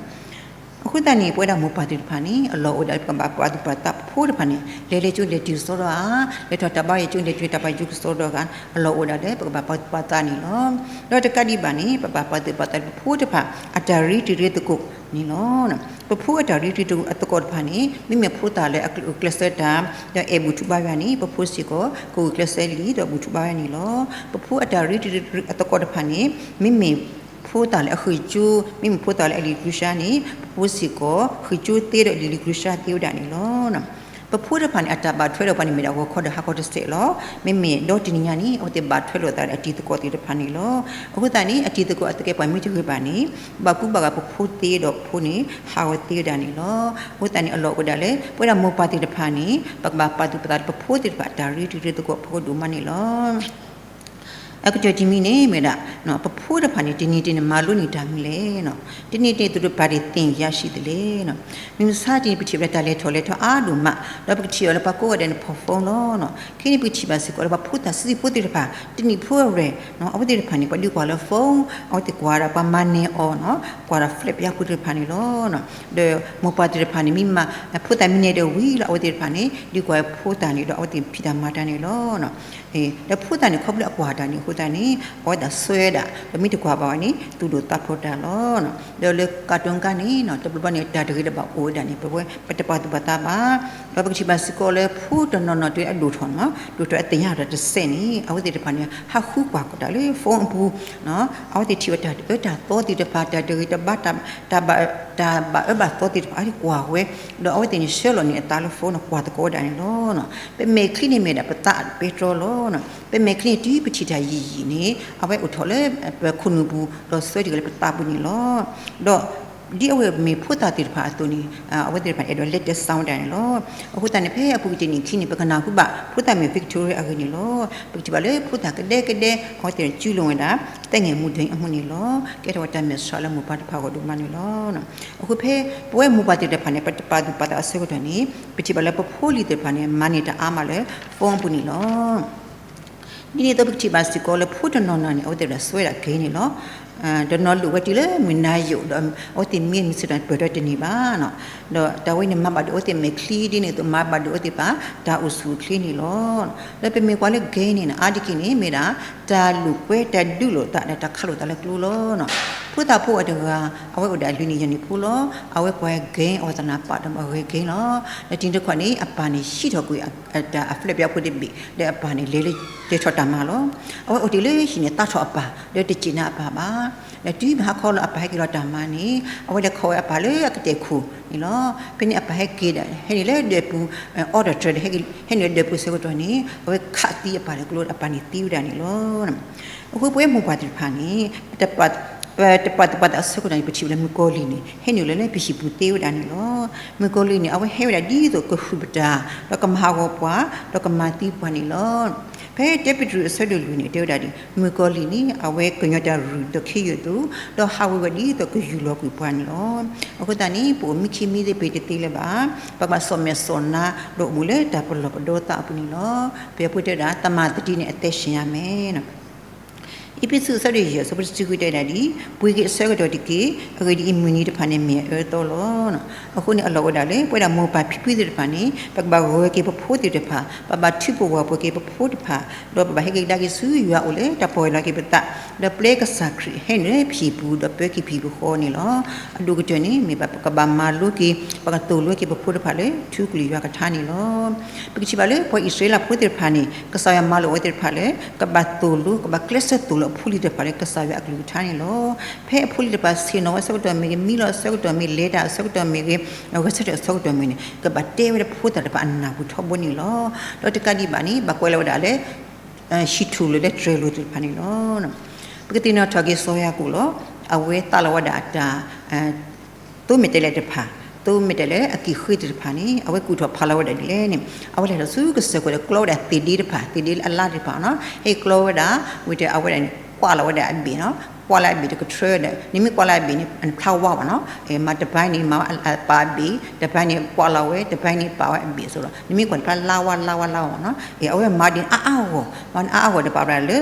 အဃိသတးန့ၣ် ပဝဲဒၣ်မိၢ်ပၢ်သ့ၣ်တဖၣ်န့ၣ် အလီၢ်အိၣ်ဒၣ်လၢပကဘၣ်ပာ်သူၣ်ပာ်သးပဖိတဖၣ်န့ၣ် လဲၤလဲၤကၠိလဲၤတုၤကစီဒီဧါ, လဲၤထီၣ်တၢ်ဘါယွၤကၠိလဲၤတုၤတၢ်ဘါယွၤကၠိကစီဒီဧါ, အလီၢ်အိၣ်ဒၣ်လၢပကဘၣ်ပာ်သူၣ်ပာ်သးန့ၣ်လီၤ. ဒီးတကးဒံးဘၣ်န့ၣ် ပဘၣ်ပာ်သူၣ်ပာ်သးပဖိတဖၣ် အတၢ်ရ့တံၤရ့သကိးန့ၣ်လီၤ. ပဖိအတၢ်ရ့တံၤရ့သကိးတဖၣ်န့ၣ် မ့မ့ၢ်ဖိသၣ်လၢအကျဲးစၢးတၢ် ဒီးအဲၣ်ဘူၣ်ထူဘါယွၤန့ၣ် ပဖိစ့ၢ်ကီး ကဂုာ်ကျဲးစၢးလံာ်ဒီးဘူၣ်ထူဘါယွၤန့ၣ်လီၤ. ပဖိအတၢ်ရ့တံၤရ့သကိးတဖၣ်န့ၣ် မ့မ့ၢ်ဖိသၣ်လၢအဃ့ၢ်ကၠိ မ့မ့ၢ်ဖိသၣ်လၢအလံာ်ကရူၢ်စၢ်န့ၣ် ပဖိစ့ၢ်ကီး ဃ့ၢ်ကၠိသ့ဒီးလံာ်ကရူၢ်စၢ်သ့ဝဲဒၣ်န့ၣ်လီၤ. ပဖိတဖၣ်န့ၣ် အတၢ်ဘၣ်ထွဲဒီးပှၤန့ၣ်မ့ၢ်ဒၣ်ဂီၤခီဒီးဟါခီတစဲးလီၤ. မ့မ့ၢ်ဒီတနံၤညါန့ၣ် အဝဲသ့ၣ်ဘၣ်ထွဲလိာ်သးဒီးအတံၤသကိးသ့ၣ်တဖၣ်န့ၣ်လီၤ. အဃိသတးန့ၣ် အတံၤသကိးအသကဲပှၤမ့ၢ်တဂ့ၤဘၣ်န့ၣ် ဘၣ်ကူဘၣ်ဂာ်ပဖိသ့ဒီးဖိန့ၣ် ဟးဂီၤသ့ဝဲဒၣ်န့ၣ်လီၤ. အဃိသတးန့ၣ် အလီၢ်အိၣ်ဒၣ်လၢ ပဝဲဒၣ်မိၢ်ပၢ်သ့ၣ်တဖၣ်န့ၣ် ပကဘၣ်ပာ်သူၣ်ပာ်သးဒီးပဖိသ့ၣ်တဖၣ် တၢ်ရ့တံၤရ့သကိးဖိဒိၣ်မးန့ၣ်လီၤ. အကတၢၢ်တမံၤန့ၣ်မ့ၢ်ဒၣ် ပဖိတဖၣ်န့ၣ် တနံၤတနံၤမၤလိန့ၢ်တၢ်မနုၤလဲၣ်. တနံၤတနံၤ သူတို့ဘာတွေသင်ရရှိသလဲ. မုၢ်မဆါတနံၤ ပထံၣ်ဘၣ်တၢ်လဲၤထီၣ်လဲၤထီအါဒိၣ်မး ဒီးပကထံၣ်အီၤလၢပှၤကိးဂၤဒဲးန့ၣ် ဖီၣ် phone လီၤ. ခဲအံၤန့ၣ် ပကထံၣ်ဘၣ်စ့ၢ်ကီးလၢပှၤဖိသၣ်ဆံးဖိသ့ၣ်တဖၣ် တနံၣ်ဖိအရဲၣ် အဝဲသ့ၣ်တဖၣ်န့ၣ် ပှၤဒုးကွၢ်လၢ phone, အဝဲသ့ၣ်ကွၢ်ဒီးပှၤမၤနၢၤအီၤ, ကွၢ်ဒီး flat ပၠါဖိသ့ၣ်တဖၣ်န့ၣ်လီၤ. ဒီးမိၢ်ပၢ်သ့ၣ်တဖၣ်န့ၣ် မ့ၢ်မၤ ဖိသၣ်မ့ၢ်နၢၤဒီးဝံၤလီၤ အဝဲသ့ၣ်တဖၣ်န့ၣ် ဒုးကွၢ်ဖိသၣ်န့ၣ်ဒီး အဝဲသ့ၣ်ဖံးတၢ်မၤတၢ်န့ၣ်လီၤ. ဒီးဖိသၣ်န့ၣ် ခီဖျိအကွၢ်တၢ်န့ၣ်အဃိသတးန့ၣ် အဝဲသ့ၣ်စွဲဒၣ် ဒီးမ့ၢ်တကွၢ်ဘၣ်ဝဲန့ၣ် သူၣ်ဒိၣ်သးဖျိးတၢ်လီၤ. ဒီးလၢကၣ်တိကါန့ၣ် တဘျီဘျီန့ၣ် တၢ်တဂ့ၤတဘၣ်အိၣ်ဝဲဒၣ်န့ၣ် ပဝဲပတပာ်သူၣ်ပာ်သးဘၣ်. ဒီးပကထံၣ်ဘၣ်စ့ၢ်ကီးလၢဖိတနီၤနီၤတုၤအဒိၣ်ထီၣ်န့ၣ် ဒိၣ်ထီၣ်အသ့ၣ်ညါထီၣ်တစဲးန့ၣ် အဝဲသ့ၣ်တဖၣ်န့ၣ် ဟးဃုကွၢ်ကီးတၢ်လၢ phone အပူၤ အဝဲသ့ၣ်ထံၣ်ဝဲတၢ်အၢတၢ်သီသ့ၣ်တဖၣ် တၢ်တဂ့ၤတဘၣ် တၢ်ဘၣ်အၢဘၣ်သီသ့ၣ်တဖၣ် အဝဲသ့ၣ်ကွၢ်ဝဲ, ဒီးအဝဲသ့ၣ်န့ၣ် ဆှၢလီၤန့ၢ်အသးလၢ phone န့ၣ် ကွၢ်သကိးဝဲဒၣ်န့ၣ်လီၤ. ပမဲာ်ချံန့ၣ်မ့ၢ်ဒၣ်ပသးပဲတြီလီၤ. ပမဲာ်ချံန့ၣ် တုၤပထံၣ်တၢ်ယံာ်ယံာ်န့ၣ် အဝဲအိၣ်ထီၣ်လၢပခိၣ်နူာ်ပူၤ ဒီးစွဲတဂ့ၤလၢပသးပူၤန့ၣ်လီၤ. ဒီး ဒ်အဝဲမ့ၢ်ဖိသၣ်သ့ၣ်တဖၣ်အသိးန့ၣ် အဝဲသ့ၣ်တဖၣ်န့ၣ် အဲၣ်ဒိးလဲတၢ်ဆါဝဲဒၣ်န့ၣ်လီၤ. အဃိသတးန့ၣ် ဖဲအပူၤကွံာ်တနံၣ်ခံန့ၣ် ပကနၢ်ဟူဘၣ် ဖိသၣ်မ့ၢ် Victoria အဂ့ၢ်န့ၣ်လီၤ. ပကထံၣ်ဘၣ်လၢဖိသၣ်ကဒဲကဒဲ အဝဲသ့ၣ်စူးလိာ်ဝဲဒၣ် သ့ၣ်ငဲၤမူဒိၣ်အမူန့ၣ်လီၤ. ကဲထီၣ်ဝဲတၢ်မဲာ်ဆှးလၢမိၢ်ပၢ်တဖၣ်အဂီၢ်ဒိၣ်မးန့ၣ်လီၤ. အဃိဖဲပဝဲမိၢ်ပၢ်သ့ၣ်တဖၣ်န့ၣ် ပတပာ်သူၣ်ပာ်သးအဆၢကတီၢ်န့ၣ် ပထံၣ်ဘၣ်လၢပဖိလံၤသ့ၣ်တဖၣ်န့ၣ် မၤန့ၢ်တၢ်အါမးလၢ phone အပူၤန့ၣ်လီၤ. ဒ်န့ၣ်အသိး ပကထံၣ်ဘၣ်စ့ၢ်ကီးလၢဖိတနီၤနီၤန့ၣ် အဝဲသ့ၣ်ဒၣ်စွဲဒၣ် game န့ၣ်လီၤ. တနီၤလိၣ်ဝဲတုၤလၢမုၢ်နၤယိာ်ဒီး အဝဲသ့ၣ်မ့ၢ်မုၢ်ဆ့ၣ်ထီၣ်န့ၣ် ပၢၢ်ထီၣ်တန့ၢ်ဘၣ်. ဒီးတၢ်ဝဲန့ၣ် မၤဘၣ်ဒိးအဝဲသ့ၣ်မဲာ်ချံဒ်န့ၣ်အသိး မၤဘၣ်ဒိးအဝဲသ့ၣ်တဖၣ် တၢ်အိၣ်ဆူၣ်အိၣ်ချ့န့ၣ်လီၤ. ဒီးပမ့ၢ်ကွၢ်လၢ game န့ၣ် အါတက့ၢ်န့ၣ် မ့ၢ်ဒၣ် တၢ်လိာ်ကွဲတၢ်ဒုးလိာ်သးဒီးတၢ်ခးလိာ်သးလၢကျိလီၤ. ဖိသၣ်ဖိအတဂၤ အဝဲအိၣ်ဒီးအလွံၢ်နံၣ်ယဲၢ်နံၣ်ဖိလီၤ. အဝဲကွၢ် game အဝဲသနာ်ပာ်ဒီးမ့ၢ်အဂဲၤ game လီၤ. ဒီးတနံၤတခီန့ၣ် အပၢ်န့ၣ်ဟံးထီၣ်ကွံာ် တၢ်အ flat ပၠါဖိတဘ့ၣ် ဒီးအပၢ်န့ၣ် လဲၤလၢ လဲၤထီၣ်တၢ်မၤလီၤ. အဝဲအိၣ်တ့ၢ်လၢဟံၣ်န့ၣ် သးထီၣ်အပၢ် ဒီးတစံးနၤအပၢ်ဘၣ်. ဒီးတုၤမ့ၢ်ဟါခီလၢအပၢ်ဟဲက့ၤလီၤတၢ်မၤန့ၣ် အဝဲလဲၤခီဝဲအပၢ်လၢအကတဲာ်ခိၣ်န့ၣ်လီၤ. ဖဲန့ၣ်အပၢ်ဟဲက့ၤဒီး ဟဲနုာ်လၢဒၢးပူၤ အီၣ်တၢ်တြၢၤဒီး ဟဲနုာ်လၢဒၢးပူၤဆၢကတီၢ်န့ၣ် အဝဲခးသံအပၢ်လၢကျိဒီး အပၢ်န့ၣ်သံဝဲဒၣ်န့ၣ်လီၤ. အဃိပဝဲမိၢ်ပၢ်သ့ၣ်တဖၣ်န့ၣ် ပတပာ်သူၣ်ပာ်သးအဆၢကတီၢ်န့ၣ် ပထံၣ်ဝဲလၢမုၣ်ကီၤလံၢ်န့ၣ် ဟဲနုာ်လီၤလၢပဟံၣ်ပူၤသ့ဝဲဒၣ်န့ၣ်လီၤ. မုၣ်ကီၤလံၢ်န့ၣ် အဝဲဟဲဝဲဒၣ်ဒ်သိးကဟုၣ်ပတၢ် ဒီးကမၤဟးဂီၤပှၤ ဒီးကမၤသံပှၤန့ၣ်လီၤ. ဖဲတၢပ့းတရူးအဆၢဒိၣ်လွံၢ်န့ၣ် တဲဝဲဒၣ်ဒ် မုၣ်ကီၤလံၢ်န့ၣ် အဝဲကညီၤတၢ်ရူၢ်ဒီးခ့ယုၢ်အသိး ဒီးဟးဝ့ၤဝဲဒ်သိးကယူၢ်လီၤကွံာ်ပှၤန့ၣ်လီၤ. အဃိသတးန့ၣ် ပအိၣ်မံခံမံသ့ၣ်ပ့ၤတသ့လၢၤဘၣ်. ပကဘၣ်စီၣ်မဲာ်စီၣ်နါ ဒီးအိၣ်မူလၢတၢ်ပလီၢ်ပဒီသးအပူၤန့ၣ်လီၤ. ပယီၤဖိတဲဝဲဒၣ် သမ္မာသတိနဲ့ အသက်ရှင်ရမယ် အ့းဖ့းစူး အဆၢဒိၣ်ယဲၢ် အဆၢဖိတဆံဃုတဲဒၣ်ဒ် ပှ့ၤက့ၤအဆၢကတီၢ်တက့ၢ်. အဂ့ၢ်ဒ်အံၤ, မုၢ်နံၤတဖၣ်န့ၣ်မ့ၢ်အအၢအသီလီၤ. အဃိန့ၣ် အလီၢ်အိၣ်ဒၣ်လၢ ပဝဲဒၣ်မိၢ်ပၢ်ဖံဖုသ့ၣ်တဖၣ်န့ၣ် ပကဘၣ်ဂၢၢ်က့ၤပဖိသ့ၣ်တဖၣ်, ပဘၣ်ထုးဖှိၣ်ဝၢ်ပှ့ၤက့ၤပဖိတဖၣ်, ဒီးပဘၣ်ဟဲက့ၤကဒါက့ၤဆူယွၤအအိၣ်လၢတၢ်ပီၢ်ယၢ်လီၤက့ၤပသး, ဒီးပျဲကစၢ်ခရံာ်ဟဲနုာ်လၢပဟံၣ်ပူၤ ဒီးပၢက့ၤပဟံၣ်ပဃီန့ၣ်လီၤ. အဒိၣ်ကတၢၢ်န့ၣ် မ့ၢ်ဘၣ်ပကဘၣ်မၤလိက့ၤ, ပကသိၣ်လိက့ၤပဖိတဖၣ်လၢ ထူကလုၢ်ယွၤကထါန့ၣ်လီၤ. ပကထံၣ်ဘၣ်လၢ ပှၤအံၣ်စရ့လးဖိသ့ၣ်တဖၣ်န့ၣ် ကစၢ်ယွၤမၤလိာ်အဝဲသ့ၣ်တဖၣ်လၢ ကဘၣ်သိၣ်လိ, ကဘၣ်ကျဲးစၢးသိၣ်လိအဖိလံၤသ့ၣ်တဖၣ်လၢ ကစၢ်ယွၤအကလုၢ်ကထါန့ၣ်လီၤ. ဖဲအဖိလံၤတဖၣ်ဆ့ၣ်နီၤဝဲအဆၢကတီၢ်မ့ၢ်ဂ့ၤ, မံလီၤအဆၢကတီၢ်မ့ၢ်ဂ့ၤ, လဲၤတၢ်အဆၢကတီၢ်မ့ၢ်ဂ့ၤ, ဂဲၤဆၢထၢၣ်အဆၢကတီၢ်မ့ၢ်ဂ့ၤန့ၣ် ကဘၣ်တဲဝဲဒၣ်ဖိသၣ်တဖၣ်အနၢ်ပူၤထီဘိန့ၣ်လီၤ. ဒီးတကးဒံးဘၣ်န့ၣ် ဘၣ်ကွဲးလီၤဝဲဒၣ်လၢ ဟံၣ်ထူၣ်လိာ်လၢတြဲၤလိာ်သ့ၣ်တဖၣ်န့ၣ်လီၤ. ပကသ့ၣ်နီၣ်ထီၣ်က့ၤစီၤယၤကိာ်လီၤ. အဝဲသးလီၤဝဲဒၣ်အတၢ် သိမဲာ်တဲးလဲးတဖၣ်, သိမဲာ်တဲးလဲးအကံၢ်ဃ့သ့ၣ်တဖၣ်န့ၣ် အဝဲကူၣ်ထီၣ်ဖးလီၤဝဲဒၣ်ဒ်လဲၣ်န့ၣ် အဝဲလဲၤထီၣ်ဆူကစၢၢ်ခိၣ်ဒီးကျီဝဲဒၣ်သ့ၣ်ဒ့တဖၣ်, သ့ၣ်ဒ့လၢအလါသ့ၣ်တဖၣ်နီၤ, ဟဲကျီဝဲဒၣ်, ဝံၤဒီးအဝဲဒၣ်န့ၣ် ကွၢ်လီၤဝဲဒၣ်အဘ့ၣ်နီၤ, ကွၢ်လၢအဘ့ၣ်တကထြၢဒီး နမ့ၢ်ကွၢ်လၢအဘ့ၣ်န့ၣ် အဖျါဝါဘၣ်နီၤ, မၤတပၤန့ၣ် မၤဝဲပာ်အဘ့ၣ်, တပၤန့ၣ်ကွၢ်လီၤဝဲ, တပၤန့ၣ်ပာ်ဝဲအဘ့ၣ်အသိးဒီး နမ့ၢ်ကွၢ်တဖျါလါဝါလါဝါလါဝါနီၤ, အဝဲမၤဒ်န့ၣ်အါအါဂီၢ်, မၤဒ်န့ၣ်အါအါဂီၢ်ဒီးပာ်ဝဲဒၣ်လၢ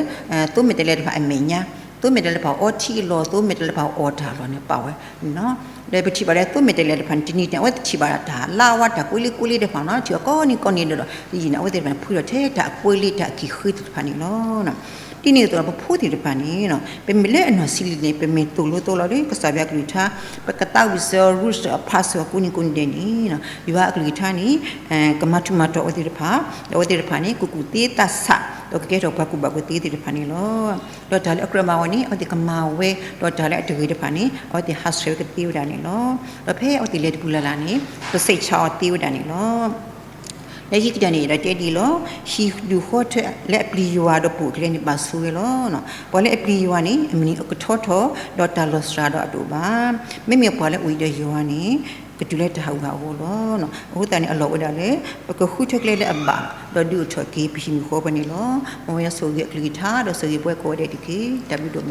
သိမဲာ်တဲးလဲးတဖၣ်အမဲာ်ညါ သိမဲာ်တဲးလဲးတဖၣ်အီထံအလီၢ် သိမဲာ်တဲးလဲးတဖၣ်အီၣ်တၢ်လီၢ်န့ၣ် ပာ်ဝဲန့ၣ်လီၤ. ဒီးပထံၣ်ဘၣ်လၢသိမဲာ်တဲးလဲးတဖၣ်န့ၣ် တနံၤတနံၤ အဝဲသ့ၣ်ထံၣ်ဘၣ်တၢ်လါဝါ တၢ်ကွ့လ့ကွ့လ့တဖၣ်န့ၣ်လီၤ. ထံၣ်အီၤကိးနံၤကိးနံၤဒီး ယံာ်န့ၣ် အဝဲသ့ၣ်တဖၣ်န့ၣ် ဖှံဒီးထဲတၢ်အကွ့လ့ တၢ်အကံၣ်ဃ့သ့ၣ်တဖၣ်န့ၣ်လီၤ. ဒ်န့ၣ်အသိးဒီး ပဖိသ့ၣ်တဖၣ်န့ၣ် ပမ့ၢ်လၢအနီၢ်ဆံးလံန့ၣ် ပမ့ၢ်သိၣ်လိသီလီၤလၢ ကစၢ်ယွၤအကလုၢ်ကထါ, ပကသးဝံၣ်စၢၤ ရူးစၢၤ ဖးစၢၤအီၤကိးနံၤကိးနံၤဒဲးန့ၣ် ယွၤအကလုၢ်ကထါန့ၣ် ကမၤထူးမၤတီၤအဝဲသ့ၣ်တဖၣ်, ဒီးအဝဲသ့ၣ်တဖၣ်န့ၣ် ကကူၣ်သ့သးဆး ဒီးကကဲထီၣ်ပှၤကူၣ်ဘၣ်ကူၣ်သ့သ့ၣ်တဖၣ်န့ၣ်လီၤ. ဒီးတၢ်လၢအကြၢးမၤဝဲန့ၣ် အဝဲသ့ၣ်ကမၤဝဲ, ဒီးတၢ်လၢအတဂ့ၤတဖၣ်န့ၣ် အဝဲသ့ၣ်ဟးဆှဲးဝဲကသ့ဝဲဒၣ်န့ၣ်လီၤ. ဒီးဖဲအဝဲသ့ၣ်လဲၤတပူၤလၢ်လၢ်န့ၣ် ကစံးဆၢအီၤသ့ဝဲဒၣ်န့ၣ်လီၤ. လၢခံကတၢၢ်န့ၣ် ယအဲၣ်ဒိးတဲဒ်အံၤလီၤ. ဟံၣ်ဒူၣ်ဃီထၢလၢအပျံၤယွၤဒီးပိာ်အကျဲန့ၣ် ဘၣ်ဆိဝဲလီၤ. ပှၤလၢအပျံၤယွၤန့ၣ် အမုၢ်နံၤအကထီထီၣ် ဒီးတၢ်လီၤစှၤဒီးအတအိၣ်ဘၣ်. မ့မ့ၢ်ပှၤလၢအအိၣ်ယံၤဒီးယွၤန့ၣ် ကတုၤလၢတၢ်ဟးဂူာ်ဟးဂီၤလီၤ. အဃိသတးန့ၣ် အလီၢ်အိၣ်ဝဲဒၣ်လၢ ပကဃုထၢကျဲလၢအဘၣ် ဒီးဒုးအိၣ်ထီၣ်က့ၤပဟံၣ်မုၢ်ဃီပှဲၤန့ၣ်လီၤ. မ်ယွၤဆိၣ်ဂ့ၤအကလုၢ်ကထါ ဒီးဆိၣ်ဂ့ၤပှၤကိးဂၤဒဲးတက့ၢ်. တၢ်ဘျုးဒိၣ်မး.